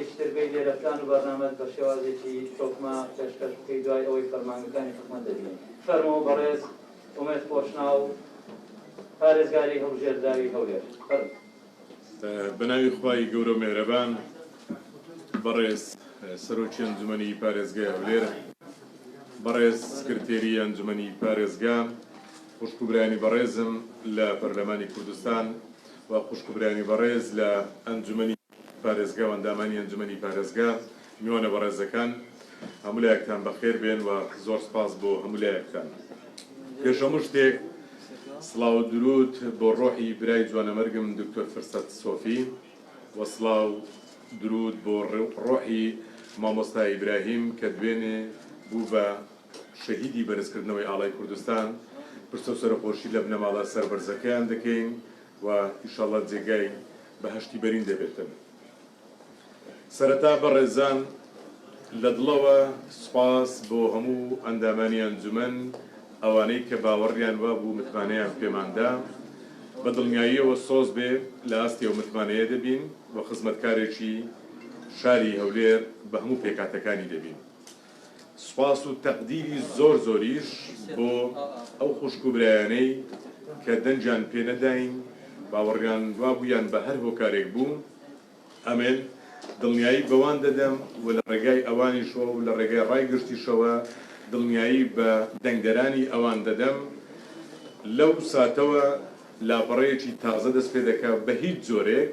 مانگێکی تر بێی لێرە پلان و بەرنامەت بە شێوازێکی تۆکمە پێشکەش بکەی دوای ئەوەی فەرمانگەکانی حکومەت دەبینی. فەرموو بەڕێز ئومێد خۆشناو پارێزگاری هەڵبژێردراوی هەولێر. فەرموو. بەناوی خوای گەورەو مێهرەبان. بەڕێز سەرۆکی ئەنجومەنی پارێزگای هەولێر، بەڕێز سکرتێری ئەنجومەنی پارێزگا، خوشک و برایانی بەڕێزم لە پەرلەمانی کوردستان و خوشک و برایانی بەڕێز لە ئەنجومەنی پارێزگا و ئەندامانی ئەنجومەنی پارێزگا، میوانە بەڕێزەکان، هەموو لایەکتان بەخێر بێن و زۆر سپاس بۆ هەموو لایەکتان. پێش هەموو شتێک سڵاو و دروود بۆ ڕۆحی برای جوانەمەرگم دکتۆر فرسەت سۆفی و سڵاو دروود بۆ ڕۆحی مامۆستا ئیبراهیم کە دوێنێ بوو بە شەهیدی بەرزکردنەوەی ئاڵای کوردستان، پرسە و سەرەخۆشی لە بنەماڵە سەربەرزەکەیان دەکەین و ئیشەڵا جێگای بەهەشتی بەرین دەبێتن. سەرەتا بەڕێزان لە دڵەوە سوپاس بۆ هەموو ئەندامانی ئەنجومەن، ئەوانەی کە باوەڕیان وابوو متمانەیان پێمان دا، بە دڵنیاییەوە سۆز بێ لە ئاستی ئەو متمانەیە دەبین و خزمەتکارێکی شاری هەولێر بە هەموو پێکهاتەکانی دەبین. سوپاس و تەقدیری زۆر زۆریش بۆ ئەو خوشک و برایانەی کە دەنگیان پێ نەداین، باوەڕیان وابوو یان بە هەر هۆکارێک بوو، ئەمن دڵنیایی بەوان دەدەم و لە ڕێگای ئەوانیشەوە و لە ڕێگای ڕای گشتیشەوە دڵنیایی بە دەنگدەرانی ئەوان دەدەم، لەو ساتەوە لاپەڕەیەکی تازە دەست پێ دەکا، بە هیچ جۆرێک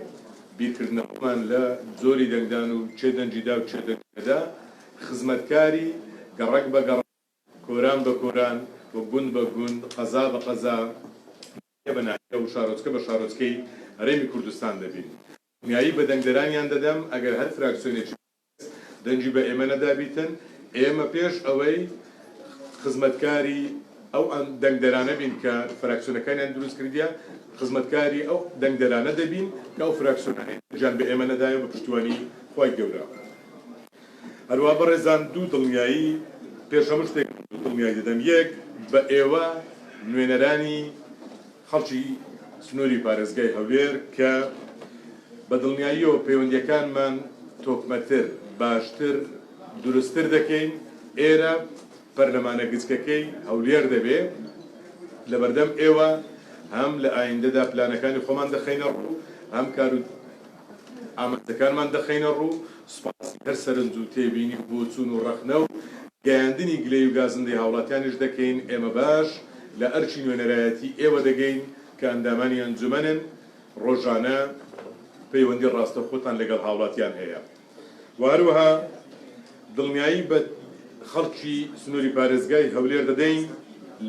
بیرکردنەوەمان لە جۆری دەنگدان و کێ دەنگی دا و کێ دەنگی نەدا، خزمەتکاری گەڕەک بە گەڕەک، کۆران بە کۆران و گوند بە گوند، قەزا بە قەزا، ناحیە بە ناحیە و شارۆچکە بە شارۆچکەی هەرێمی کوردستان دەبین. دڵنیایی بە دەنگدەرانیان دەدەم ئەگەر هەر فراکسیۆنێکی بەڕێز دەنگی بە ئێمە نەدابیتن، ئێمە پێش ئەوەی خزمەتکاری ئەو دەنگدەرانە بین کە فراکسیۆنەکانیان دروست کردیە، خزمەتکاری ئەو دەنگدەرانە دەبین کە ئەو فراکسیۆنانەی دەنگیان بە ئێمە نەدایە بە پشتیوانی خوای گەورە. هەروا بەڕێزان دوو دڵنیایی پێش هەموو شتێک دوو دڵنیایی دەدەم، یەک بە ئێوە نوێنەرانی خەڵکی سنووری پارێزگای هەولێر کە بە دڵنیاییەوە پەیوەندییەکانمان تۆکمەتر، باشتر، دروستتر دەکەین، ئێرە پەرلەمانە گچکەکەی هەولێر دەبێ لەبەردەم ئێوە هەم لە ئایندەدا پلانەکانی خۆمان دەخەینە ڕوو، هەم کارو ئامانجەکانمان دەخەینە ڕوو، سوپاسی هەر سەرنج و تێبینی و بۆچوون و ڕەخنە و گەیاندنی گلەیی و گازندەی هاوڵاتیانیش دەکەین، ئێمە باش لە ئەرکی نوێنەرایەتی ئێوە دەگەین کە ئەندامانی ئەنجومەنن، ڕۆژانە پەیوەندی ڕاستەوخۆتان لەگەڵ هاوڵاتیان هەیە و هەروەها دڵنیایی بە خەڵکی سنووری پارێزگای هەولێر دەدەین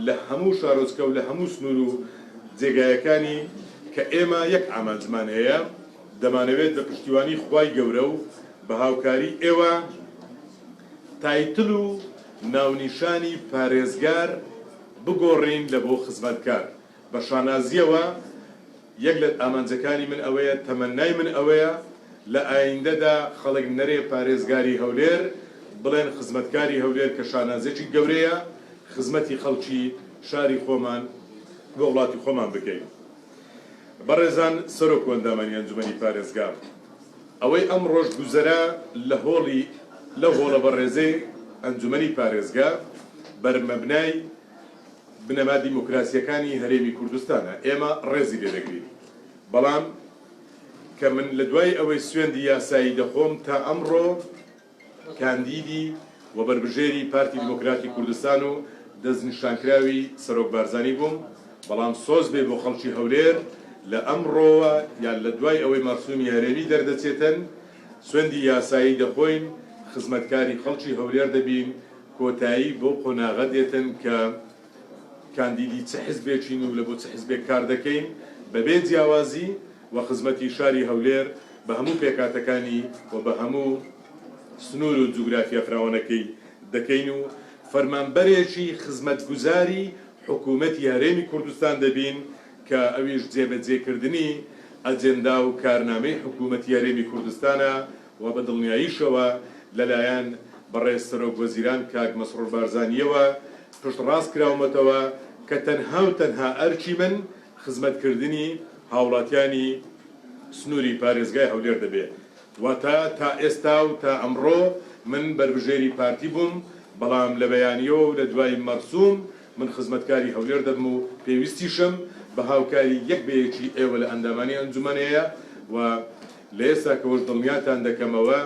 لە هەموو شارۆچکە و لە هەموو سنوور و جێگایەکانی کە ئێمە یەک ئامانجمان هەیە دەمانەوێت بە پشتیوانی خوای گەورە و بە هاوکاری ئێوە title و ناونیشانی پارێزگار بگۆڕین لە بۆ خزمەتکار بە شانازیەوە یەک لە ئامانجەکانی من ئەوەیە، تەمەنای من ئەوەیە لە ئایندەدا خەڵک نەرێ پارێزگاری هەولێر، بڵێن خزمەتکاری هەولێر کە شانازیەکی گەورەیە خزمەتی خەڵکی شاری خۆمان و وڵاتی خۆمان بکەین. بەڕێزان سەرۆک و ئەندامانی ئەنجومەنی پارێزگا، ئەوەی ئەمڕۆش گوزەرا لە هۆڵی لەو هۆڵە بەڕێزەی ئەنجومەنی پارێزگا بەرمەبنای بنەما دیموکراسییەکانی هەرێمی کوردستانە، ئێمە ڕێزی لێ دەگرین، بەڵام کە من لە دوای ئەوەی سوێندی یاسایی دەخۆم تا ئەمڕۆ کاندیدی و بەربژێری پارتی دیموکراتی کوردستان و دەستنیشانکراوی سەرۆک بارزانی بووم، بەڵام سۆز بێ بۆ خەڵکی هەولێر لە ئەمڕۆوە یان لە دوای ئەوەی مەرسومی هەرێمی دەردەچێتن سوێندی یاسایی دەخۆین خزمەتکاری خەڵکی هەولێر دەبین، کۆتایی بەو قۆناغە دێتن کە کاندیدی چ حزبێکین و لە بۆ چ حزبێک کار دەکەین بەبێ جیاوازی و خزمەتی شاری هەولێر بە هەموو پێکهاتەکانی و بە هەموو سنوور و جوگرافیا فراوانەکەی دەکەین و فەرمانبەرێکی خزمەتگوزاری حکوومەتی هەرێمی کوردستان دەبین کە ئەویش جێبەجێکردنی ئەجێندا و کارنامەی حکوومەتی هەرێمی کوردستانە و بە دڵنیاییشەوە لەلایەن بەڕێز سەرۆک وەزیران کاک مەسرور بارزانییەوە پشتڕاست کراومەتەوە کە تەنها و تەنها ئەرکی من خزمەتکردنی هاوڵاتیانی سنووری پارێزگای هەولێر دەبێ. واتە تا ئێستا و تا ئەمڕۆ من بەربژێری پارتی بووم، بەڵام لە بەیانییەوە و لە دوای مەرسوم من خزمەتکاری هەولێر دەبم و پێویستیشم بە هاوکاری یەک بە یەکی ئێوە لە ئەندامانی ئەنجومەن هەیە و لە ئێستاکەوەش دڵنیاتان دەکەمەوە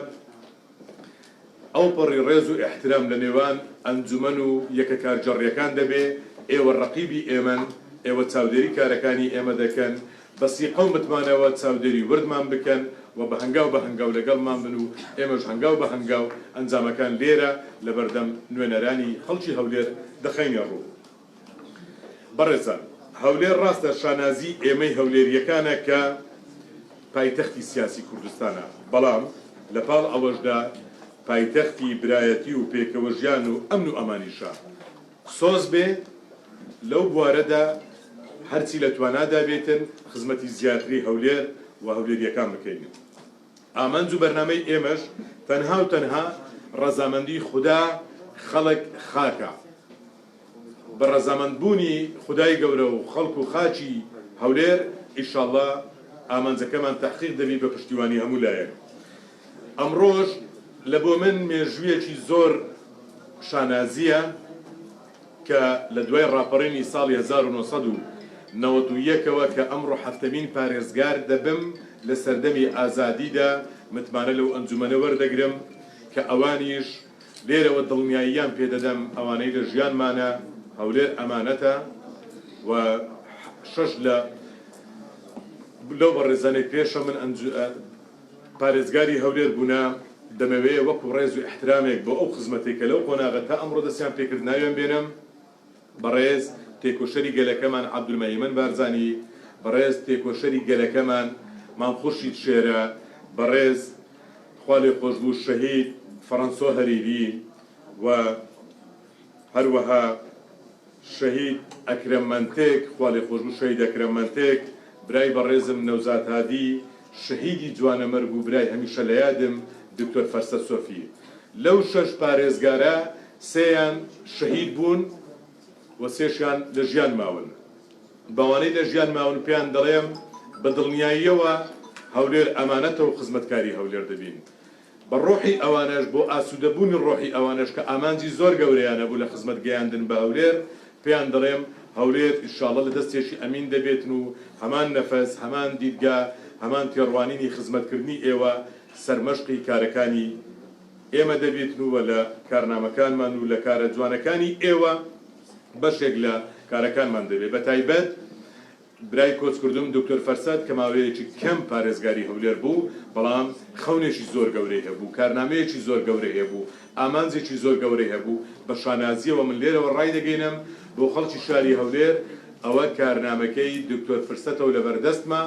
ئەوپەڕی ڕێز و ئیحترام لە نێوان ئەنجومەن و یەکە کارگێڕییەکان دەبێ، ئێوە ڕەقیبی ئێمەن، ئێوە چاودێری کارەکانی ئێمە دەکەن، بە سیقە و متمانەوە چاودێری وردمان بکەن و بە هەنگاو بە هەنگاو لەگەڵمان بن و ئێمەش هەنگاو بە هەنگاو ئەنجامەکان لێرە لەبەردەم نوێنەرانی خەڵکی هەولێر دەخەینە ڕوو. بەڕێزان، هەولێر ڕاستە شانازی ئێمەی هەولێرییەکانە کە پایتەختی سیاسی کوردستانە، بەڵام لەپاڵ ئەوەشدا پایتەختی برایەتی و پێکەوەژیان و ئەمن و ئەمانیشە. سۆز بێ لەو بوارەدا هەرچی لە توانادا بێتن خزمەتی زیاتری هەولێر و هەولێرییەکان بکەین. ئامانج و بەرنامەی ئێمەش تەنها و تەنها ڕەزامەندی خودا، خەڵک، خاکە. بە ڕەزامەند بوونی خودای گەورە و خەڵک و خاکی هەولێر ئیشاڵڵا ئامانجەکەمان تەحقیق دەبی بە پشتیوانی هەموو لایەک. ئەمڕۆش لە بۆ من مێژوویەکی زۆر شانازییە کە لە دوای ڕاپەڕینی ساڵی 1991 ەوە کە ئەمڕۆ حەفتەمین پارێزگار دەبم لە سەردەمی ئازادیدا متمانە لەو ئەنجومەنە وەردەگرم کە ئەوانیش لێرەوە دڵنیاییان پێدەدەم ئەوانەی لە ژیانمانە هەولێر ئەمانەتە و شەش لە لەو بەڕێزانەی پێشە من پارێزگاری هەولێر بوونە دەمەوێ وەکو ڕێز و ئیحترامێک بۆ ئەو خزمەتەی کە لەو قۆناغە تا ئەمڕۆ دەستیان پێکرد ناویان بێنم بەڕێز تێکۆشەری گەلەکەمان عەبدولمەهیمەن بارزانی، بەڕێز تێکۆشەری گەلەکەمان مام خورشید شێرە، بەڕێز خوالێخۆشبوو شەهید فەڕەنسۆ هەریری و هەروەها شەهید ئەکرەم مەنتێک، خوالێخۆشبوو شەهید ئەکرەم مەنتێک، برای بەڕێزم نەوزاد هادی، شەهیدی جوانەمەرگ و برای هەمیشە لە یادم دکتۆر فەرسەت سۆفی. لەو شەش پارێزگارە سێیان شەهید بوون و سێشیان لە ژیان ماون. بەوانەی لە ژیان ماون پێیان دەڵێم بە دڵنیاییەوە هەولێر ئەمانەتە و خزمەتکاری هەولێر دەبین. بە ڕۆحی ئەوانەش، بۆ ئاسوودەبوونی ڕۆحی ئەوانەش کە ئامانجی زۆر گەورەیان هەبوو لە خزمەت گەیاندن بە هەولێر، پێیان دەڵێم هەولێر ئیشاڵڵە لە دەستێکی ئەمین دەبێتن و هەمان نەفەس، هەمان دیدگا، هەمان تێڕوانینی خزمەتکردنی ئێوە سەرمەشقی کارەکانی ئێمە دەبێتن و لە کارنامەکانمان و لە کارە جوانەکانی ئێوە بەشێک لە کارەکانمان دەبێت بەتایبەت برای کۆچکردووم دکتۆر فەرسەت کە ماوەیەکی کەم پارێزگاری هەولێر بوو، بەڵام خەونێکی زۆر گەورەی هەبوو، کارنامەیەکی زۆر گەورەی هەبوو، ئامانجێکی زۆر گەورەی هەبوو، بە شانازییەوە من لێرەوە ڕایدەگەینم بۆ خەڵکی شاری هەولێر، ئەوە کارنامەکەی دکتۆر فرسەتە و لەبەردەستمە،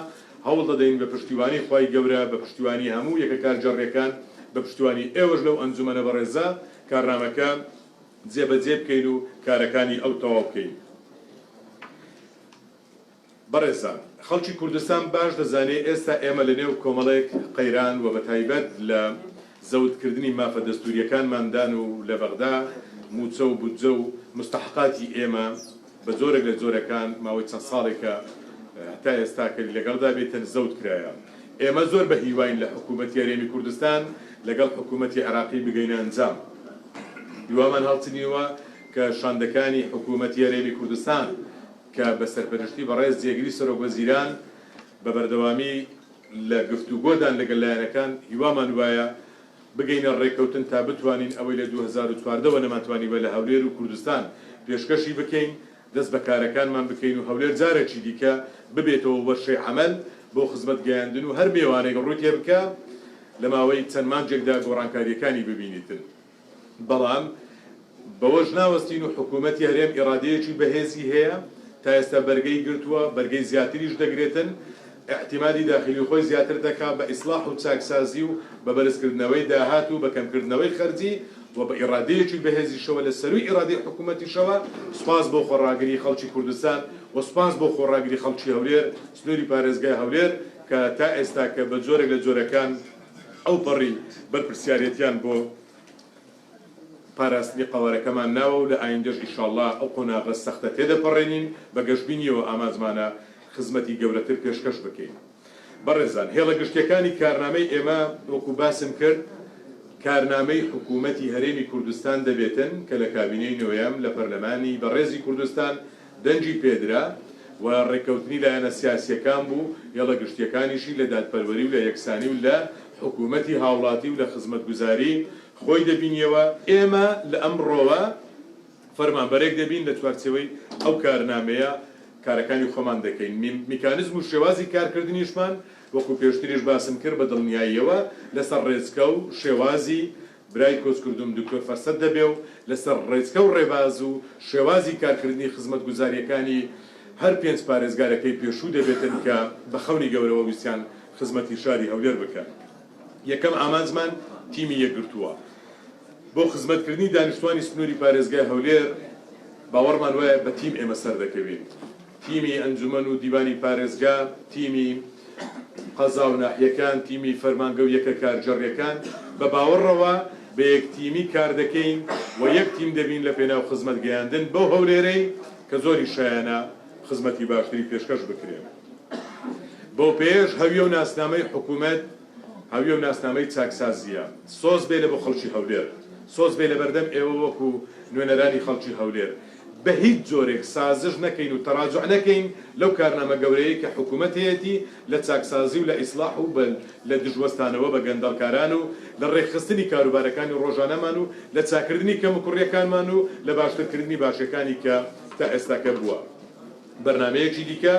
هەوڵ دەدەین بە پشتیوانی خوای گەورە، بە پشتیوانی هەموو یەکە کارگێڕییەکان، بە پشتیوانی ئێوەش لەو ئەنجومەنە بەڕێزە، کارنامەکە جێبەجێ بکەین و کارەکانی ئەو تەواو بکەین. بەڕێزان، خەڵکی کوردستان باش دەزانێ ئێستا ئێمە لە نێو کۆمەڵێک قەیران و بەتایبەت لە زەوتکردنی مافە دەستوورییەکانماندان و لە بەغدا مووچە و بودجە و موستەحەقاتی ئێمە بە جۆرێک لە جۆرەکان ماوەی چەند ساڵێکە هەتا ئێستا کە لەگەڵدا بێتن زەوت کرایە. ئێمە زۆر بە هیواین لە حکوومەتی هەرێمی کوردستان لەگەڵ حکوومەتی عێراقی بگەینە ئەنجام. هیوامان هەڵچنیوە کە شاندەکانی حکوومەتی هەرێمی کوردستان کە بە سەرپەرشتی بەڕێز جێگری سەرۆک وەزیران بە بەردەوامی لە گفتوگۆدان لەگەل لایەنەکان، هیوامان وایە بگەینە ڕێککەوتن تا بتوانین ئەوەی لە 2014 وە نەمانتوانیوە لە هەولێر و کوردستان پێشکەشی بکەین، دەست بە کارەکانمان بکەین و هەولێر جارێکی دیکە ببێتەوە وەرشەی عەمەل بۆ خزمەت گەیاندن و هەر مێوانێک ڕووی تێبکا لە ماوەی چەند مانگێکدا گۆڕانکارییەکانی ببینیتن. بەڵام بەوەش ناوەستین و حکوومەتی هەرێم ئیڕادەیەکی بەهێزی هەیە، تا ئێستا بەرگەی گرتووە، بەرگەی زیاتریش دەگرێتن، ئیعتیمادی داخیلی خۆی زیاتر دەکا بە ئیسڵاح و چاکسازی و بە بەرزکردنەوەی داهات و بە کەمکردنەوەی خەرجی و بە ئیڕادەیەکی بەهێزیشەوە لە سەرووی ئیڕادەی حکوومەتیشەوە، سوپاس بۆ خۆڕاگری خەڵکی کوردستان و سوپاس بۆ خۆڕاگری خەڵکی هەولێر، سنووری پارێزگای هەولێر کە تا ئێستا کە بە جۆرێک لە جۆرەکان ئەوپەڕی بەرپرسیارێتیان بۆ پاراستنی قەوارەکەمان ناوە و لە ئایندەش ئیشاڵڵا ئەو قۆناغە سەختە تێدەپەڕێنین، بە گەشبینیەوە ئامانجمانە خزمەتی گەورەتر پێشکەش بکەین. بەڕێزان، هێڵە گشتییەکانی کارنامەی ئێمە وەکو باسم کرد، کارنامەی حکوومەتی هەرێمی کوردستان دەبێتن کە لە کابینەی نۆیەم لە پەرلەمانی بەڕێزی کوردستان دەنگی پێدرا و ڕێککەوتنی لایەنە سیاسییەکان بوو، هێڵە گشتییەکانیشی لە دادپەروەری و لە یەکسانی و لە حکوومەتی هاوڵاتی و لە خزمەتگوزاری خۆی دەبینیەوە، ئێمە لە ئەمڕۆوە فەرمانبەرێک دەبین لە چوارچێوەی ئەو کارنامەیە کارەکانی خۆمان دەکەین، میکانزم و شێوازی کارکردنیشمان وەکو پێشتریش باسم کرد بە دڵنیاییەوە لەسەر ڕێچکە و شێوازی برای کۆچکردووم دکتۆر فەرسەت دەبێ و لەسەر ڕێچکە و ڕێباز و شێوازی کارکردنی خزمەتگوزارییەکانی هەر پێنج پارێزگارەکەی پێشوو دەبێتن کە بە خەونی گەورەوە ویستیان خزمەتی شاری هەولێر بکەن. یەکەم ئامانجمان تیمی یەکگرتووە بۆ خزمەتکردنی دانیشتوانی سنووری پارێزگای هەولێر، باوەڕمان وایە بە تیم ئێمە سەردەکەوین. تیمی ئەنجومەن و دیوانی پارێزگا، تیمی قەزا و ناحیەکان، تیمی فەرمانگە و یەکە کارگێڕییەکان، بە باوەڕەوە بە یەک تیمی کار دەکەین و یەک تیم دەبین لە پێناو خزمەت گەیاندن بەو هەولێرەی کە زۆری شایەنە خزمەتی باشتری پێشکەش بکرێ. بەوپێیەش هەویە و ناسنامەی حکومەت هەویە و ناسنامەی چاکسازییە. سۆز بێ لە بۆ خەڵکی هەولێر، سۆز بێ لەبەردەم ئێوە وەکو نوێنەرانی خەڵکی هەولێر. بە هیچ جۆرێک سازش نەکەین و تەراجوع نەکەین لەو کارنامە گەورەیەی کە حکومەت هەیەتی لە چاکسازی و لە ئیسڵاح و بە لە دژوەستانەوە بە گەندەڵکاران و لە ڕێکخستنی کاروبارەکانی ڕۆژانەمان و لە چاکردنی کەموکوڕیەکانمان و لە باشترکردنی باشیەکانی کە تا ئێستاکە بووە بەرنامەیەکی دیکە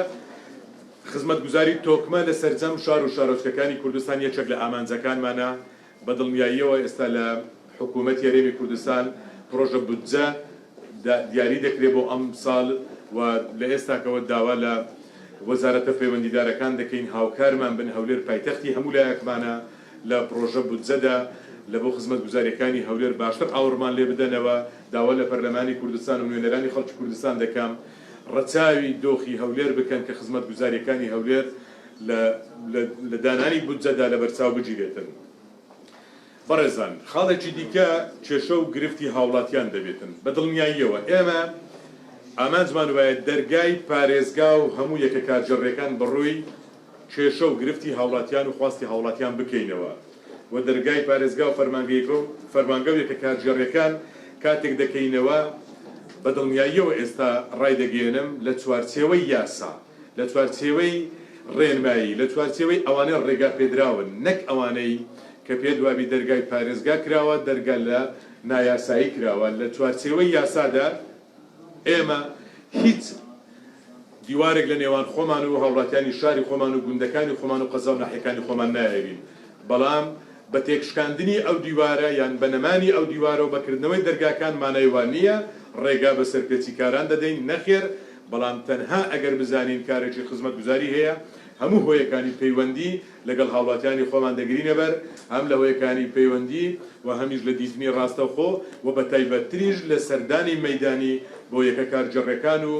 خزمەتگوزاری تۆکمە لە سەرجەم شار و شارۆچکەکانی کوردستان یەکێک لە ئامانجەکانمانە بە دڵنیاییەوە ئێستا لە حکوومەتی هەرێمی کوردستان پڕۆژە بودجە دیاری دەکرێت بۆ ئەمساڵ و لە ئێستاکەوە داوا لە وەزارەتە پەیوەندیدارەکان دەکەین هاوکارمان بن، هەولێر پایتەختی هەموو لایەکمانە لە پڕۆژە بودجەدا لە بۆ خزمەتگوزارییەکانی هەولێر باشتر ئاوڕمان لێ بدەنەوە، داوا لە پەرلەمانی کوردستان و نوێنەرانی خەڵکی کوردستان دەکەم ڕەچاوی دۆخی هەولێر بکەن کە خزمەتگوزارییەکانی هەولێر لە لە دانانی بودجەدا لەبەرچاو بگیرێتن. بەڕێزان خاڵێکی دیکە کێشە و گرفتی هاوڵاتیان دەبێتن، بە دڵنیاییەوە ئێمە ئامانجمان وایە دەرگای پارێزگا و هەموو یەکە کارگێڕییەکان بەڕووی کێشە و گرفتی هاوڵاتیان و خواستی هاوڵاتیان بکەینەوە و دەرگای پارێزگا و فەرمانگە و یەکە کارگێڕییەکان کاتێک دەکەینەوە بە دڵنیاییەوە ئێستا ڕایدەگەیەنم لە چوارچێوەی یاسا لە چوارچێوەی ڕێنمایی، لە چوارچێوەی ئەوانەی ڕێگا پێدراون، نەک ئەوانەی کە پێت وابی دەرگای پارێزگا کراوە، دەرگا لە نایاسایی کراوە، لە چوارچێوەی یاسادا ئێمە هیچ دیوارێک لە نێوان خۆمان و هاوڵاتیانی شاری خۆمان و گوندەکانی خۆمان و قەزا و ناحیەکانی خۆمان نایەوین، بەڵام بە تێکشکاندنی ئەو دیوارە یان بە نەمانی ئەو دیوارە و بە کردنەوەی دەرگاکان مانای وا نییە ڕێگا بە سەرپێچیکاران دەدەین، نەخێر، بەڵام تەنها ئەگەر بزانین کارێکی خزمەتگوزاری هەیە هەموو هۆیەکانی پەیوەندی لەگەڵ هاوڵاتیانی خۆمان دەگرینە بەر هەم لە هۆیەکانی پەیوەندی و هەمیش لە دیتنی ڕاستەوخۆ و بە تایبەتتریش لە سەردانی مەیدانی بۆ یەکە کارگێڕیەکان و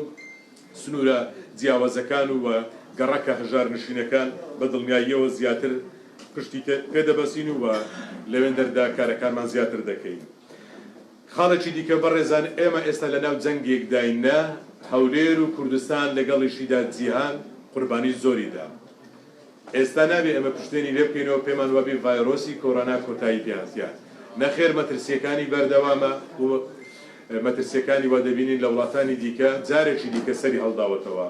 سنوورە جیاوازەکان و گەڕەکە هەژارنشینەکان بە دڵنیاییەوە زیاتر پشتی پێ دەبەستین و لەوێندەردا کارەکانمان زیاتر دەکەین. خاڵێکی دیکە بەڕێزان ئێمە ئێستا لەناو جەنگێکداین نە هەولێر و کوردستان لەگەڵیشیدا جیهان قوربانی زۆری دا. ئێستا نابێ ئێمە پشتێنی لێ بکەینەوە پێمان وابێ ڤایرۆسی کۆرۆنا کۆتایی پێ هاتیە. نەخێر مەترسییەکانی بەردەوامە و مەترسییەکانی وا دەبینین لە وڵاتانی دیکە جارێکی دیکە سەری هەڵداوەتەوە.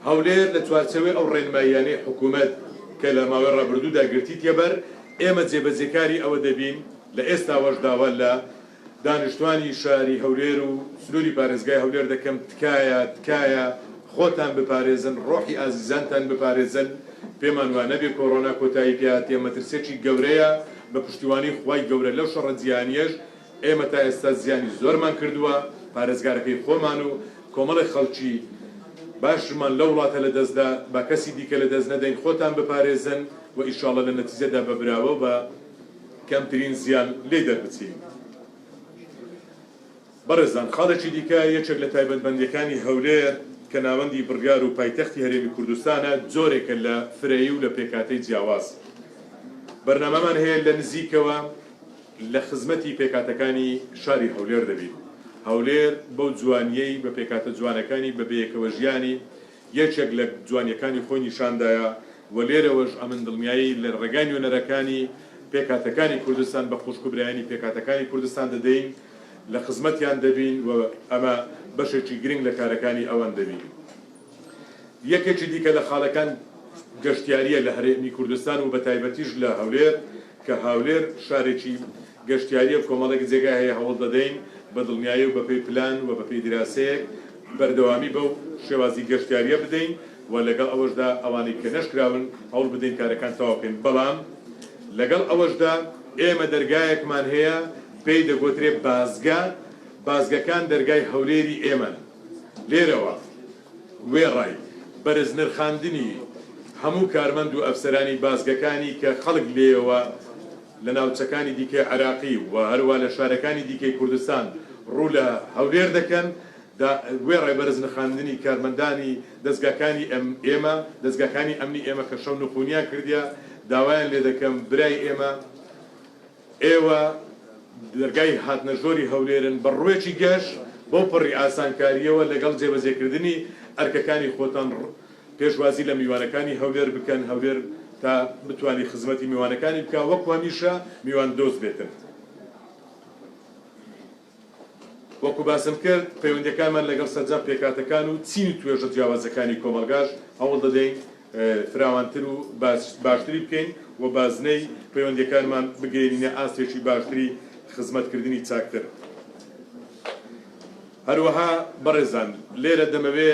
هەولێر لە چوارچێوەی ئەو ڕێنماییانەی حکومەت کە لە ماوەی ڕابردوودا گرتیتیەبەر، ئێمە جێبەجێکاری ئەوە دەبین، لە ئێستاوەش داوا لە دانیشتوانی شاری هەولێر و سنووری پارێزگای هەولێر دەکەم، تکایە، تکایە خۆتان بپارێزن، ڕۆحی ئازیزانتان بپارێزن، پێمان وا نەبێ کۆرۆنا کۆتایی پێهاتیە، مەترسییەکی گەورەیە، بە پشتیوانی خوای گەورە لەو شەڕە جیهانییەش ئێمە تا ئێستا زیانی زۆرمان کردووە، پارێزگارەکەی خۆمان و کۆمەڵێک خەڵکی باشمان لەو وڵاتە لەدەستدا، با کەسی دیکە لەدەست نەدەین، خۆتان بپارێزن و ئیشاڵڵا لە نەتیجەدا بە براوە و بە کەمترین زیان لێی دەربچین. بەڕێزان خاڵێکی دیکە یەکێک لە تایبەتمەندییەکانی هەولێر کە ناوەندی بڕیار و پایتەختی هەرێمی کوردستانە جۆرێکە لە فرەیی و لە پێکهاتەی جیاواز. بەرنامەمان هەیە لە نزیکەوە لە خزمەتی پێکهاتەکانی شاری هەولێر دەبین. هەولێر بەو جوانییەی، بە پێکهاتە جوانەکانی، بە بەیەکەوەژیانی، یەکێک لە جوانییەکانی خۆی نیشاندایە. و لێرەوەش ئەمن دڵنیایی لە ڕێگای نوێنەرەکانی پێکهاتەکانی کوردستان بە خوشک و برایانی پێکهاتەکانی کوردستان دەدەین لە خزمەتیان دەبین و ئەمە بەشێکی گرنگ لە کارەکانی ئەوان دەبین. یەکێکی دیکە لە خاڵەکان گەشتیارییە لە هەرێمی کوردستان و بەتایبەتیش لە هەولێر کە هاولێر شارێکی گەشتیارییە کۆمەڵێک جێگا هەیە هەوڵ دەدەین بە دڵنیایی و بەپێی پلان و بەپێی دیراسەیەک بەردەوامی بەو شێوازی گەشتیارییە بدەین و لەگەڵ ئەوەشدا ئەوانەی کە نەشکراون هەوڵ بدەین کارەکان تەواو بکەین بەڵام لەگەڵ ئەوەشدا ئێمە دەرگایەکمان هەیە پێی دەگۆترێ بازگە بازگەکان دەرگای هەولێری ئێمەن لێرەوە وێڕای بەرزنرخاندنی هەموو کارمەند و ئەفسەرانی بازگەکانی کە خەڵک لێیەوە لە ناوچەکانی دیکەی عێراقی و هەروا لە شارەکانی دیکەی کوردستان ڕوو لە هەولێر دەکەن، دا وێڕای بەرزنرخاندنی کارمەندانی دەزگاکانی ئێمە، دەزگاکانی ئەمنی ئێمە کە شەو نخونیان کردیە، داوایان لێدەکەم برای ئێمە، ئێوە دەرگای هاتنە ژۆری هەولێرن بە ڕووێکی گەش، بەوپەڕی ئاسانکارییەوە لەگەڵ جێبەجێکردنی ئەرکەکانی خۆتان پێشوازی لە میوانەکانی هەولێر بکەن، هەولێر تا بتوانی خزمەتی میوانەکانی بکا وەکو هەمیشە میوان دۆست بێتن. وەکو باسم کرد پەیوەندیەکانمان لەگەڵ سەرجەم پێکهاتەکان و چین و توێژە جیاوازەکانی کۆمەڵگاش هەوڵ دەدەین فراوانتر و باشتری بکەین و بازنەی پەیوەندیەکانمان بگەیەنینە ئاستێکی باشتری خزمەتکردنی چاکتر. هەروەها بەڕێزان لێرە دەمەوێ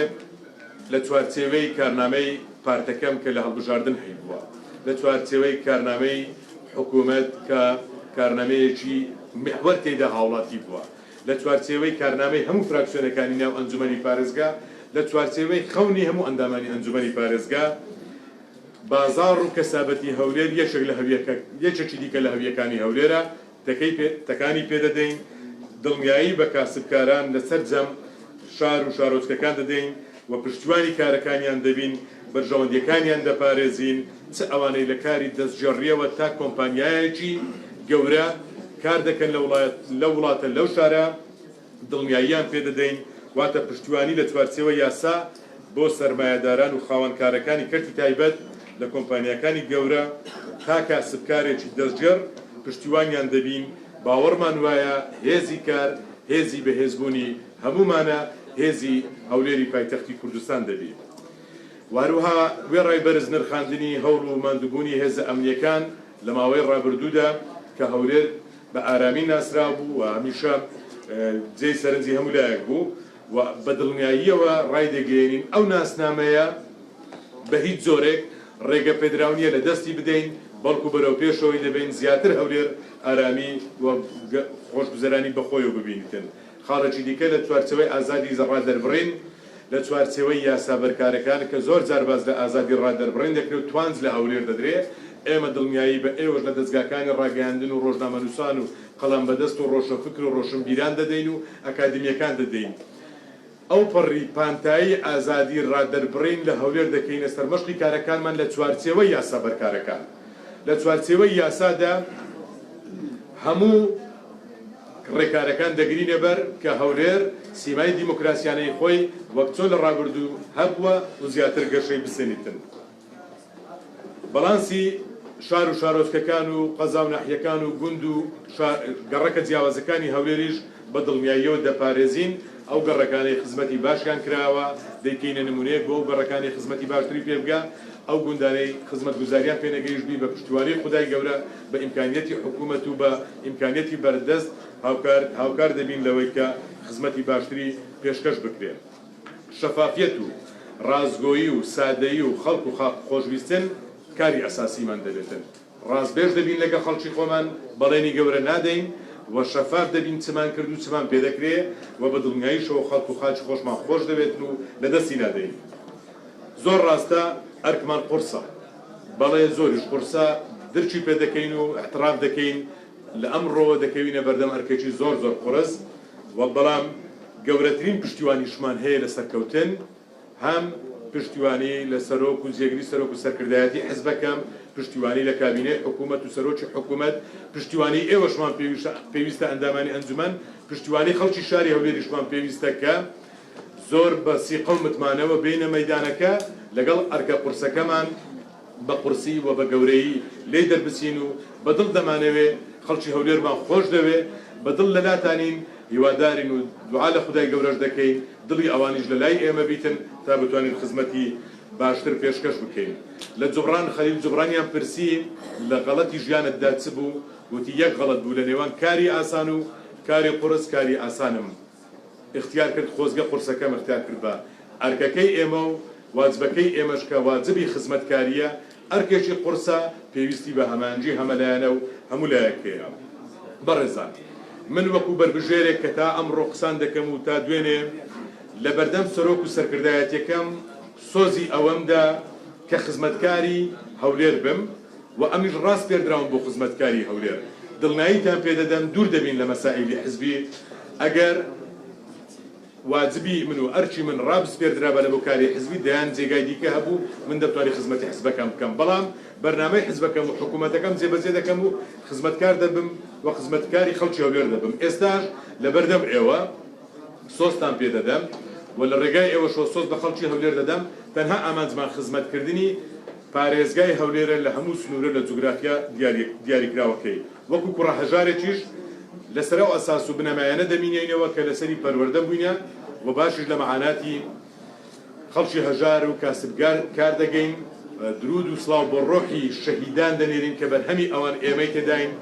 لە چوارچێوەی کارنامەی پارتەکەم کە لە هەڵبژاردن هەیبووە، لە چوارچێوەی کارنامەی حکوومەت کە کارنامەیەکی میحوەر تێیدا هاوڵاتی بووە، لە چوارچێوەی کارنامەی هەموو فراکسیۆنەکانی ناو ئەنجومەنی پارێزگا، لە چوارچێوەی خەونی هەموو ئەندامانی ئەنجومەنی پارێزگا، بازاڕ و کەسابەتی هەولێر یەکێک لە هەویەکە یەکێکی دیکە لە هەویەکانی هەولێرە، تەکەی پێ تەکانی پێ دەدەین، دڵنیایی بە کاسبکاران لە سەرجەم شار و شارۆچکەکان دەدەین و پشتیوانی کارەکانیان دەبین، بەرژەوەندییەکانیان دەپارێزین، چ ئەوانەی لە کاری دەستگێڕییەوە تا کۆمپانیایەکی گەورە کار دەکەن لە وڵات لەو وڵاتە لەو شارە، دڵنیاییان پێ دەدەین، واتە پشتیوانی لە چوارچێوەی یاسا بۆ سەرمایەداران و خاوەن کارەکانی کەرتی تایبەت لە کۆمپانیاکانی گەورە تا کاسبکارێکی دەستگێڕ پشتیوانیان دەبین، باوەڕمان وایە هێزی کار هێزی بەهێزبوونی هەموومانە، هێزی هەولێری پایتەختی کوردستان دەبی. و هەروەها وێڕای بەرز نرخاندنی هەوڵ و ماندووبوونی هێزە ئەمنییەکان لە ماوەی ڕابردوودا کە هەولێر بە ئارامی ناسراوبوو و هەمیشە جێی سەرنجی هەموو لایەک بوو و بە دڵنیاییەوە ڕایدەگەیەنین ئەو ناسنامەیە بە هیچ جۆرێک ڕێگە پێدراو نییە لە دەستی بدەین، بەڵکو بەرەو پێشەوەی دەبەین زیاتر هەولێر ئارامی و خۆشگوزەرانی بەخۆیەوە ببینیتن. خاڵێکی دیکە لە چوارچێوەی ئازادی ڕادەربڕین، لە چوارچێوەی یاسا بەرکارەکان کە زۆر جار باس لە ئازادی ڕادەربڕین دەکرێ و توانج لە هەولێر دەدرێ، ئێمە دڵنیایی بە ئێوەش لە دەزگاکانی ڕاگەیاندن و ڕۆژنامەنووسان و قەڵەمبەدەست و ڕۆشنفکر و ڕۆشنبیران دەدەین و ئەکادیمییەکان دەدەین، ئەوپەڕی پانتایی ئازادی ڕادەربڕین لە هەولێر دەکەینە سەرمەشقی کارەکانمان لە چوارچێوەی یاسا بەرکارەکان. لە چوارچێوەی یاسادا هەموو ڕێکارەکان دەگرینە بەر کە هەولێر سیمای دیموکراسیانەی خۆی وەک چۆن لە ڕابردوو هەبووە و زیاتر گەشەی بسێنیتن. باڵانسی شار و شارۆچکەکان و قەزا و ناحیەکان و گوند و گەڕەکە جیاوازەکانی هەولێریش بە دڵنیاییەوە دەپارێزین، ئەو گەڕەکانەی خزمەتی باشیان کراوە دەیکەینە نمونەیەک بۆ ئەو گەڕەکانەی خزمەتی باشتری پێ بگا، ئەو گوندانەی خزمەتگوزاریان پێ نەگەیشتبی بە پشتیوانی خودای گەورە بە ئیمکانیەتی حکومەت و بە ئیمکانیەتی بەردەست هاوکار هاوکار دەبین لەوەی کە خزمەتی باشتری پێشکەش بکرێ. شەفافیەت و ڕاستگۆیی و سادەیی و خەڵک و خاک خۆشویستن کاری ئەساسیمان دەبێتن. ڕاستبێژ دەبین لەگەڵ خەڵکی خۆمان، بەڵێنی گەورە نادەین و شەفاف دەبین چمان کرد و چمان پێدەکرێ و بە دڵنیاییشەوە خەڵک و خاکی خۆشمان خۆش دەوێتن و لە دەستی نادەین. زۆر ڕاستە ئەرکمان قورسە، بەڵێ زۆریش قورسە، درکی پێدەکەین و ئیعتڕاف دەکەین لە ئەمڕۆوە دەکەوینە بەردەم ئەرکێکی زۆر زۆر قورس و بەڵام گەورەترین پشتیوانیشمان هەیە لە سەرکەوتن، هەم پشتیوانی لە سەرۆک و جێگری سەرۆک و سەرکردایەتی حزبەکەم، پشتیوانی لە کابینەی حکوومەت و سەرۆکی حکوومەت، پشتیوانی ئێوەشمان پێویستە ئەندامانی ئەنجومەن، پشتیوانی خەڵکی شاری هەولێریشمان پێویستە کە زۆر بە سیقە و متمانەوە بێینە مەیدانەکە لەگەڵ ئەرکە قورسەکەمان. بە قورسی و بە گەورەیی لێی دەربچین و بە دڵ دەمانەوێ خەڵکی هەولێرمان خۆش دەوێ، بە دڵ لە لاتانین، هیوادارین و دوعا لە خودای گەورەش دەکەین دڵی ئەوانیش لە لای ئێمە بیتن تا بتوانین خزمەتی باشتر پێشکەش بکەین. لە جوبران خەلیل جوبرانیان پرسی لە غەڵەتی ژیانتدا چ بوو؟ وتی یەک غەڵەت بوو لە نێوان کاری ئاسان و کاری قورس کاری ئاسانم ئیختیار کرد خۆزگە قورسەکەم ئیختیار کردبا. ئەرکەکەی ئێمە و واجبەکەی ئێمەش کە واجبی خزمەتکارییە ئەرکێکی قورسە پێویستی بە هەماهەنگی هەمەلایەنە و هەموو لایەک هەیە. بەڕێزان من وەکو بەربژێرێک کە تا ئەمڕۆ قسان دەکەم و تا دوێنێ لە بەردەم سەرۆک و سەرکردایەتیەکەم سۆزی ئەوەم دا کە خزمەتکاری هەولێر بم و ئەمنیش ڕاسپێردراوم بۆ خزمەتکاری هەولێر دڵنیاییتان پێدەدەم دوور دەبین لە مەسائیلی حزبی ئەگەر واجبی من و ئەرکی من ڕابسپێردرابا لە بۆ کاری حزبی دەیان جێگای دیکە هەبوو من دەمتوانی خزمەتی حزبەکەم بکەم بەڵام بەرنامەی حزبەکەم و حکوومەتەکەم جێبەجێ دەکەم و خزمەتکار دەبم و خزمەتکاری خەڵکی هەولێر دەبم ئێستاش لەبەردەم ئێوە سۆزتان پێ دەدەم و لە ڕێگای ئێوەشەوە سۆز بە خەڵکی هەولێر دەدەم تەنها ئامانجمان خزمەتکردنی پارێزگای هەولێرە لە هەموو سنوورە لە جوگرافیا دیاریکراوەکەی. وەکو کوڕە هەژارێکیش لەسەر ئەو ئەساس و بنەمایانە دەمینێینەوە کە لەسەری پەروەردە بووینە و باشیش لە مەعاناتی خەڵکی هەژار و کاسبگار کار دەگەین. دروود و سڵاو بۆ ڕۆحی شەهیدان دەنێرین کە بەرهەمی ئەوان ئێمەی تێداین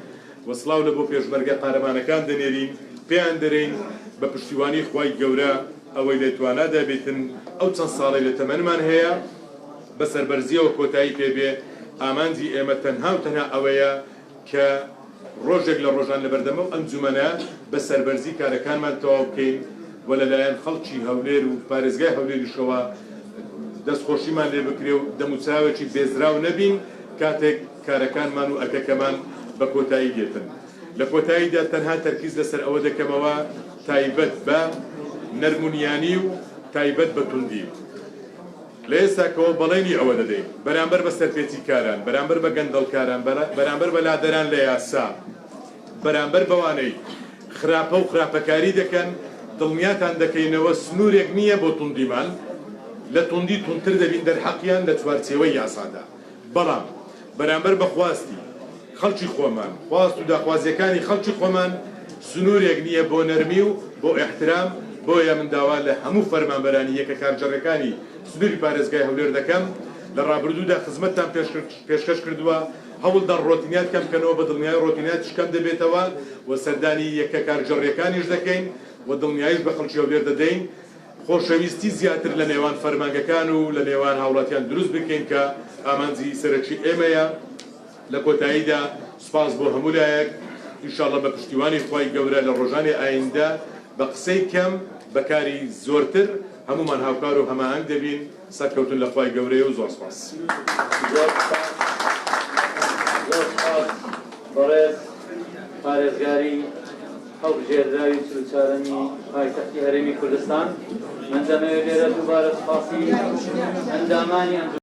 و سڵاو لە بۆ پێشمەرگە قارەمانەکان دەنێرین پێیان دەرێین بە پشتیوانی خوای گەورە ئەوەی لە توانادا بێتن ئەو چەند ساڵەی لە تەمەنمان هەیە بە سەربەرزیەوە کۆتایی پێ بێ، ئامانجی ئێمە تەنها و تەنها ئەوەیە کە ڕۆژێک لە ڕۆژان لەبەردەم ئەو ئەنجومەنە بە سەربەرزی کارەکانمان تەواو بکەین و لەلایەن خەڵکی هەولێر و پارێزگای هەولێریشەوە دەستخۆشیمان لێ بکرێ و دەموچاوێکی بێزراو نەبین کاتێک کارەکانمان و ئەرکەکەمان بە کۆتایی دێتن. لە کۆتاییدا تەنها تەرکیز لەسەر ئەوە دەکەمەوە تایبەت بە نەرمونیانی و تایبەت بە توندی. لە ئێستاکەوە بەڵێنی ئەوە دەدەین، بەرامبەر بە سەرپێچیکاران، بەرامبەر بە گەندەڵکاران، بەرامبەر بە لادەران لە یاسا، بەرامبەر بەوانەی خراپە و خراپەکاری دەکەن، دڵنیاتان دەکەینەوە سنوورێک نییە بۆ توندیمان، لە توندی توندتر دەبین دەرحەقیان لە چوارچێوەی یاسادا. بەڵام بەرامبەر بە خواستی خەڵکی خۆمان، خواست و داخوازییەکانی خەڵکی خۆمان سنوورێک نییە بۆ نەرمی و بۆ ئیحترام، بۆیە من داوا لە هەموو فەرمانبەرانی یەکە کارگێڕییەکانی سنووری پارێزگای هەولێر دەکەم، لە ڕابردوودا خزمەتتان پێشکەش کردووە، هەوڵدەن ڕۆتینیات کەم بکەنەوە، بە دڵنیایی ڕۆتیناتیش کەم دەبێتەوە و سەردانی یەکە کارگێڕییەکانیش دەکەین و دڵنیاییش بە خەڵکی هەولێر دەدەین. خۆشەویستی زیاتر لە نێوان فەرمانگەکان و لە نێوان هاوڵاتیان دروست بکەین کە ئامانجی سەرەکی ئێمەیە. لە کۆتاییدا سوپاس بۆ هەموو لایەک، ان شاء اللە بە پشتیوانی خوای گەورە لە ڕۆژانی ئایندە بە قسەی کەم بە کاری زۆرتر هەموومان هاوکار و هەماهەنگ دەبین، سەرکەوتن لە خوای گەورەیە و زۆر سوپاس. زۆر سوپاس زۆر سوپاس بەڕێز پارێزگاری هەڵبژێردراوی 44ەمی پایتەختی هەرێمی کوردستان. من دەمەوێت لێرە دووبارە سوپاسی ئەندامانی ئەنجومەنی.